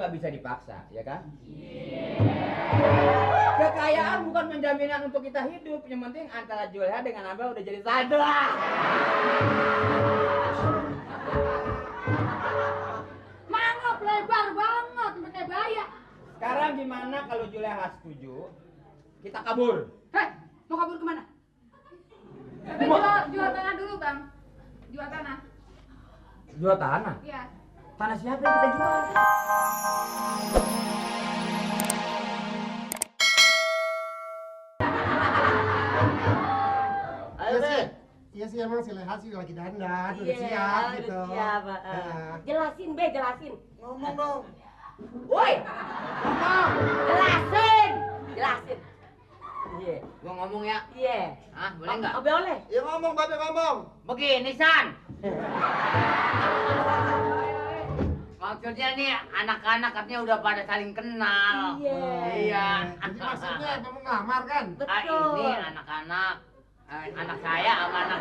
nggak bisa dipaksa, ya kan? Kekayaan bukan menjaminan untuk kita hidup. Yang penting antara Juleha dengan Abah udah jadi satu. Mangap lebar banget pakai baya. Sekarang gimana kalau Juleha setuju? Kita kabur. Hei, mau kabur kemana? Tapi jual tanah dulu, Bang. Jual tanah. Jual tanah? Iya. Tanah siapa yang kita jual? Iya sih. Iya sih emang si Leha sih lagi dandan, udah siap gitu. Siap, jelasin be, jelasin. Ngomong dong. Woi, jelasin, jelasin. Iya, Gua ngomong ya. iya. Ah, boleh nggak? Oh, boleh. Ya ngomong, Babe ngomong. Begini, San. Maksudnya nih anak-anak katanya udah pada saling kenal. Iya. Jadi maksudnya kamu ngelamar kan? Ini anak-anak, anak saya sama anak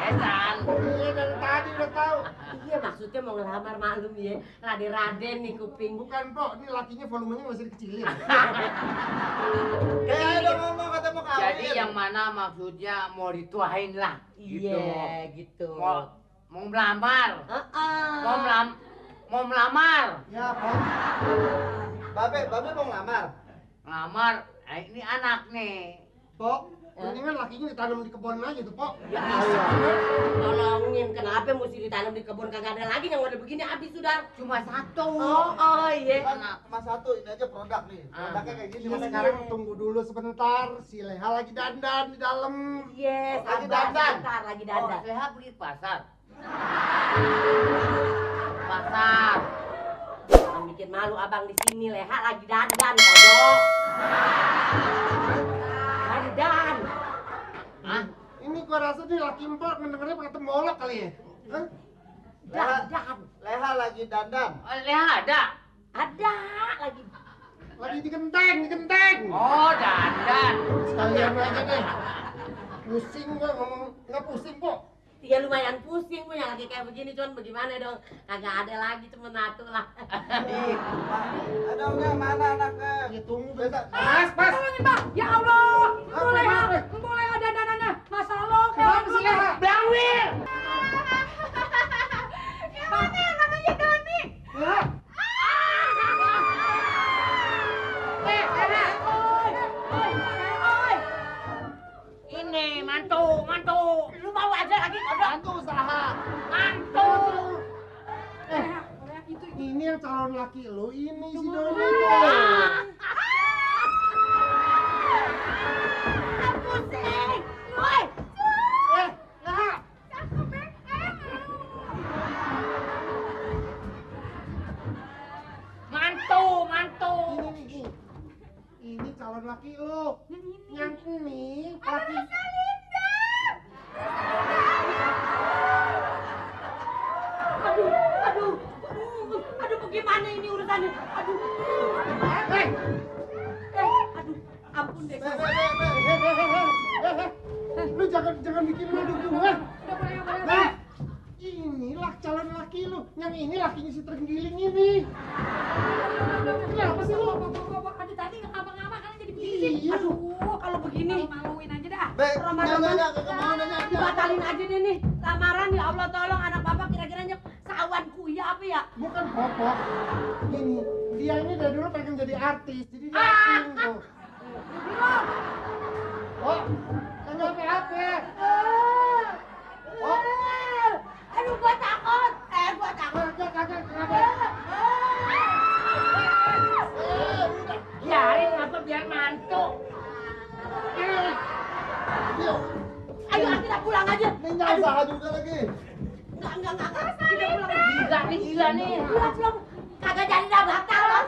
Esan. Iya dari tadi udah tahu. Iya, maksudnya mau ngelamar maklum ya. Raden-raden nih kuping. Bukan Pok, ini lakinya volumenya masih dikecilin. Kayak udah ngomong kata mau kawin. Jadi yang mana maksudnya mau dituahin lah. Iya, gitu. Mau melamar. Mau melamar. Ya, Pok. Babe mau ngelamar. Ngelamar, ini anak nih. Pok, mendingan lakinya ditanam di kebun aja tuh, Pok. Ya Allah, tolongin. Kenapa mesti ditanam di kebun? Kagak ada lagi yang udah begini habis sudah. Cuma satu. Oh iya. Cuma satu, ini aja produk nih. Produknya kayak gini. Iya. Sekarang tunggu dulu sebentar. Si Leha lagi dandan di dalam. Iya, Lagi sabar dandan. sebentar lagi Oh, dandan. Leha pergi pasar. Pasar. Jangan bikin malu abang di sini. Leha lagi dandan, kodok. Dandan. Hah? Ini gua rasa nih laki empok mendengarnya pakai tembolok kali ya. Hah? Dandan. Leha lagi dandan. Oh, Leha ada. Ada lagi. Lagi digenteng. Oh, dandan. Sekalian aja deh. Pusing gua ngomong, nggak pusing kok. Ya lumayan pusing punya lagi kayak begini, cuman bagaimana dong? Kagak ada lagi temen atu lah. Ada enggak mana anaknya? Ya tunggu beda. Tolongin, Bang. Ya Allah. Boleh ada dandanannya. Masa lo kayak si Leha? Blawil. Yang mana yang namanya Doni? Leha. Ini mantu. Lu mau aja lagi kodok? Bantu usaha. Mantu. Ini yang calon laki lu, ini si Doni. Pusing. Woi. Leha. Mantu. Ini calon laki lu. Yang ini laki. Aduh, bagaimana ini urusannya? Aduh, ampun deh. Lu jangan bikin malu gua. Nah, inilah calon laki lu. Yang ini lakinya si terenggiling ini. Kenapa sih lu? Aduh, tadi ngapa-ngapa kan jadi bisik. Iya. Aduh, kalau begini maluin aja dah. Batalin aja deh nih lamaran. Ya Allah, tolong anak bapak kira-kiranya sawan kuya apa ya? Bukan popok. Ini dia ini dari dulu pengen jadi artis, jadi dia acting tuh. Oh, enggak apa-apa. Oh, Aduh, gua takut. Gua takut. kagak kenapa? Biarin apa biar mantu. Yuk, Ayo kita pulang aja. ini jangan usaha juga lagi. Enggak. Kita pulang. Gila nih. Pulang. Kagak jadi dah batal loh.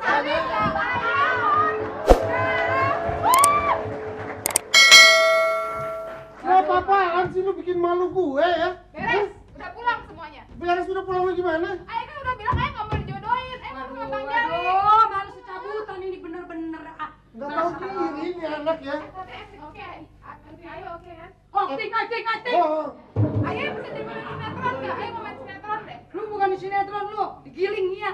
Apa-apaan sih lu bikin malu gue ya? Beres, udah pulang semuanya. Beres udah pulang lu gimana? Ayah kan udah bilang ayah nggak mau dijodohin. Emang sama Bang Jali. Aduh, malu secabutan ini bener-bener. Nggak tahu diri ini anak ya. Tapi acting oke. Acting ayo oke kan? Acting. Oh, Ayah bisa jadi pemain sinetron nggak? Ayah mau main sinetron deh. Lu bukan di sinetron lu, digiling ya.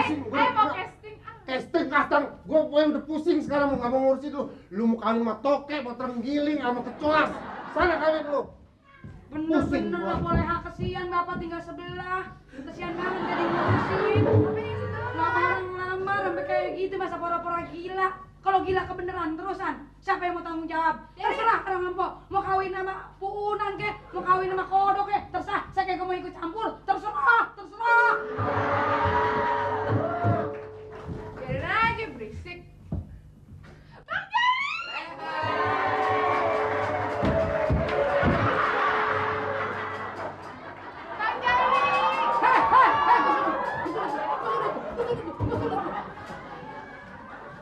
pusing. Gua mau udah- casting. Casting kastang, gue udah pusing sekarang mau nggak mau ngurusin lu. Lu mau kawin sama toke, mau terenggiling, sama kecoas. Sana kawin lu. Pusing Bener-bener gua. lah boleh hak kesian bapak tinggal sebelah. Kesian banget jadi ngurusin. Lamar sampai kayak gitu masa pura-pura gila. Kalau gila kebeneran terusan, siapa yang mau tanggung jawab? Terserah orang Mpok, mau kawin sama Puunan kek, mau kawin sama Kodok kek, terserah. Saya kayak mau ikut campur, terserah. Biarin aja berisik. Bang Jali. Bang Jali.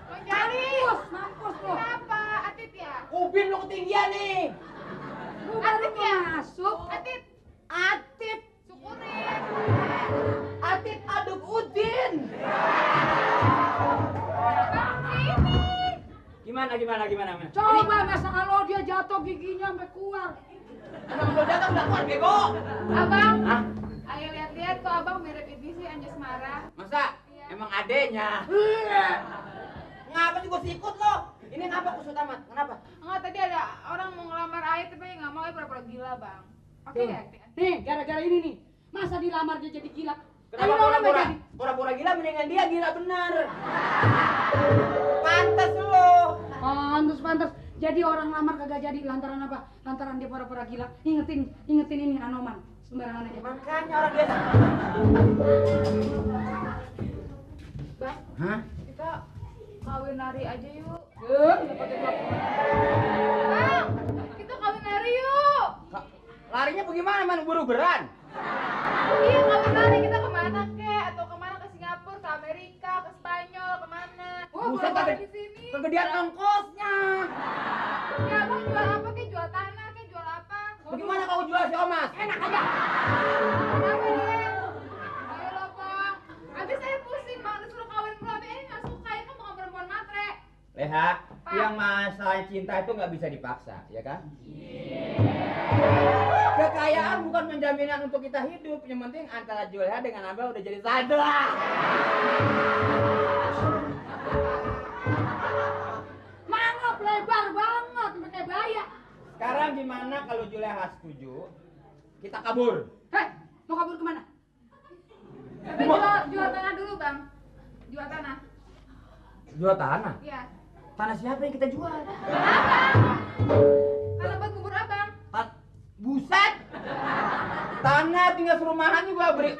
Bang Jali. Mampus lo. Kenapa? Atit ya? Ubin lu ketinggian nih. Atit ya? Masuk. Atit. Atit, Syukurin. Atit aduk Udin. Bang ini. Gimana? Coba masa kalau dia jatuh giginya sampai keluar. Emang udah datang udah keluar bego. Abang. Hah? Ayo lihat-lihat kok abang mirip ini sih Anjasmara. Masa? Iya. Emang adenya? Ngapa sih gua sikut lo? Ini ngapa kusut amat? Kenapa? Enggak, tadi ada orang mau ngelamar Ayah tapi nggak mau, pura-pura gila bang. Oke Tuh. ya? Nih, gara-gara ini nih. Masa dilamar dia jadi gila? Kenapa Ayo, orang pura-pura? jadi. Pura-pura gila mendingan dia gila bener. Pantes lo. Pantes. Jadi orang lamar kagak jadi lantaran apa? Lantaran dia pura-pura gila. Ingetin ini Anoman. Sembarangan aja. Makanya orang biasa. Bang, Hah? kita kawin nari aja yuk. Eh, Bang, kita kawin nari yuk. Larinya bagaimana, man? Buru-beran? Iya, kawin nari kita kemana kek? Atau kemana, ke Singapura, ke Amerika, ke Spanyol, kemana? Oh, Buset, boleh kagak- di sini. Kegedean ongkosnya. Ya abang jual apa kek? Jual tanah kek? Jual apa? Bagaimana kau jual si Omas? enak aja. Kenapa dia? Ayo lah bang. Habis saya pusing bang, disuruh kawin mulu. Abis ini nggak suka, ya kan bukan perempuan matre. Leha, Pak. yang masalah cinta itu nggak bisa dipaksa, ya kan? Kekayaan bukan menjaminan untuk kita hidup. Yang penting antara Juleha dengan Abah udah jadi satu. Mangap lebar banget, pakai baya. Sekarang gimana kalau Juleha setuju? Kita kabur. Hei, mau kabur kemana? Tapi jual tanah dulu bang. Jual tanah. Jual tanah? Iya. Tanah siapa yang kita jual? Tanah buat kubur abang. Buset! Tanah tinggal serumahan juga beri.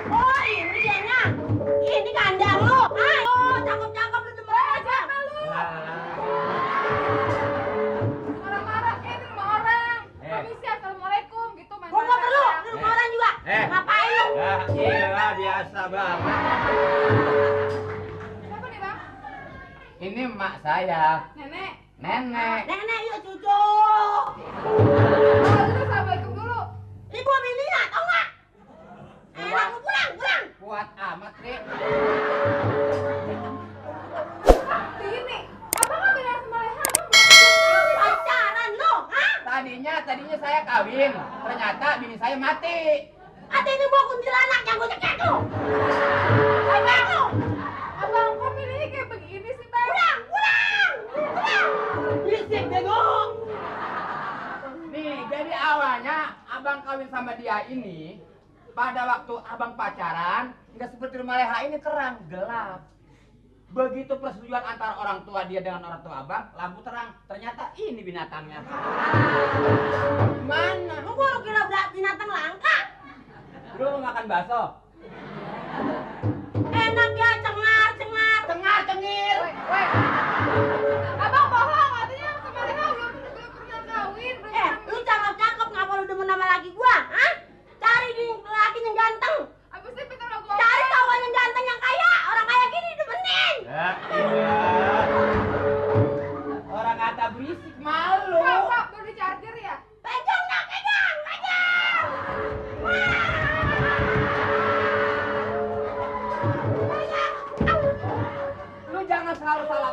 Oh ini dianya. Ini kandang lo. Ayo, cakep-cakep lu demen aja. Marah-marah, ini rumah orang. Eh. Permisi, assalamualaikum gitu. main Gua nggak perlu. marah-marah. Ini rumah orang juga. Ngapain lu? Ya, iya biasa banget. Siapa nih bang? Ini emak saya, Nenek. nenek. Nenek yuk cucu. Oh, dulu assalamualaikum dulu. Ibu ambil Lina, tau nggak? Enak lu pulang. Kuat amat, Ri. Ini, abang nggak bilang sama Leha, abang Pacaran lu, hah? Tadinya saya kawin, ternyata bini saya mati. Ada ini gua kuntilanak yang gua cekek lu. Abang lu. abang kok pilihnya kayak begini sih bang? Pulang. Berisik bego. Nih, jadi awalnya abang kawin sama dia ini, pada waktu abang pacaran, nggak seperti rumah Leha ini terang, gelap. Begitu persetujuan antara orang tua dia dengan orang tua abang, lampu terang. Ternyata ini binatangnya. Mana? Lu baru kira binatang langka. Lu mau makan bakso? Enak ya, cengar. Cengar cengir. Woi. Abang bohong, katanya sama Leha belum pernah kawin. Lu cakep-cakep ngapa lu demen sama laki gua, hah? Cari di laki yang ganteng. Abis itu pintar sama gua. Cari kawan yang ganteng yang kaya. Orang kaya gini demenin. Ya iya. Orang kata berisik malu. Pak, baru di charger ya? Pegang. Lu jangan selalu salah.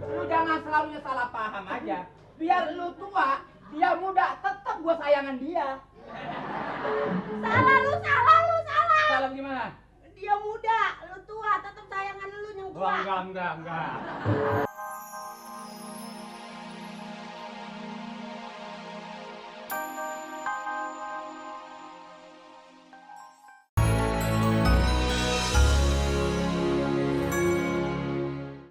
Lu jangan selalu salah paham aja. Biar lu tua, dia muda, tetap tetap gua sayangan dia. Salah lu, salah lu, salah. Salah gimana? Dia muda, lu tua, tetap sayangan lu yang tua. Enggak.